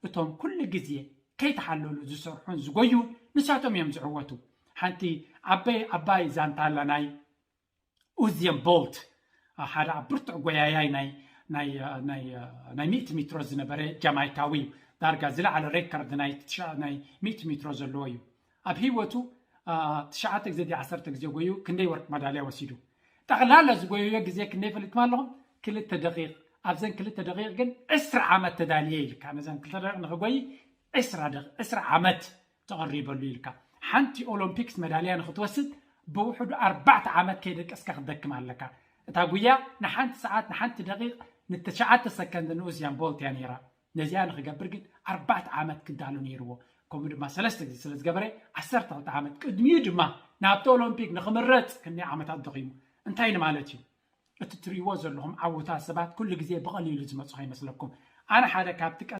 እቶም ኩሉ ግዜ ከይተሓለሉ ዝሰርሑን ዝጎዩን ንሳቶም እዮም ዝዕወቱ። ሓንቲ ዓበይ ዓባይ ዛንታ ኣላ ናይ ኡዝየን ቦልት፣ ሓደ ኣብ ብርቱዕ ጎያያይ ናይ ናይ ናይ ናይ ሚእቲ ሜትሮ ዝነበረ ጃማይካዊ እዩ። ዳርጋ ዝለዓለ ሬከርድ ናይ ትሽዓ ናይ ሚእቲ ሜትሮ ዘለዎ እዩ። ኣብ ህይወቱ ትሽዓተ ግዜ ድዩ ዓሰርተ ግዜ ጎዩ ክንደይ ወርቂ መዳልያ ወሲዱ? ጠቕላላ ዝጎየዮ ግዜ ክንደይ ፈሊጥኩም ኣለኹም? ክልተ ደቂቕ። ኣብዘን ክልተ ደቂቕ ግን ዕስራ ዓመት ተዳልየ ኢልካ፣ ነዘን ክልተ ደቂቕ ንክጎይ ዕስራ ደቂ ዕስራ ዓመት ተቐሪበሉ ኢልካ። ሓንቲ ኦሎምፒክስ መዳልያ ንክትወስድ ብውሕዱ ኣርባዕተ ዓመት ከይደቀስካ ክትደክም ኣለካ። እታ ጉያ ንሓንቲ ሰዓት ንሓንቲ ደቂቕ ንተሽዓተ ሰከንድ ንኡዝያን ቦልት እያ ነይራ። ነዚኣ ንክገብር ግን ኣርባዕተ ዓመት ክዳሎ ነይርዎ። ከምኡ ድማ ሰለስተ ግዜ ስለ ዝገበረ ዓሰርተ ክልተ ዓመት። ቅድሚኡ ድማ ናብቲ ኦሎምፒክ ንክምረፅ ክንደይ ዓመታት ደኺሙ። እንታይ ንማለት እዩ? እቲ ትርእይዎ ዘለኹም ዓውታት ሰባት ኩሉ ግዜ ብቐሊሉ ዝመፁ ከይመስለኩም። ኣነ ሓደ ካብቲ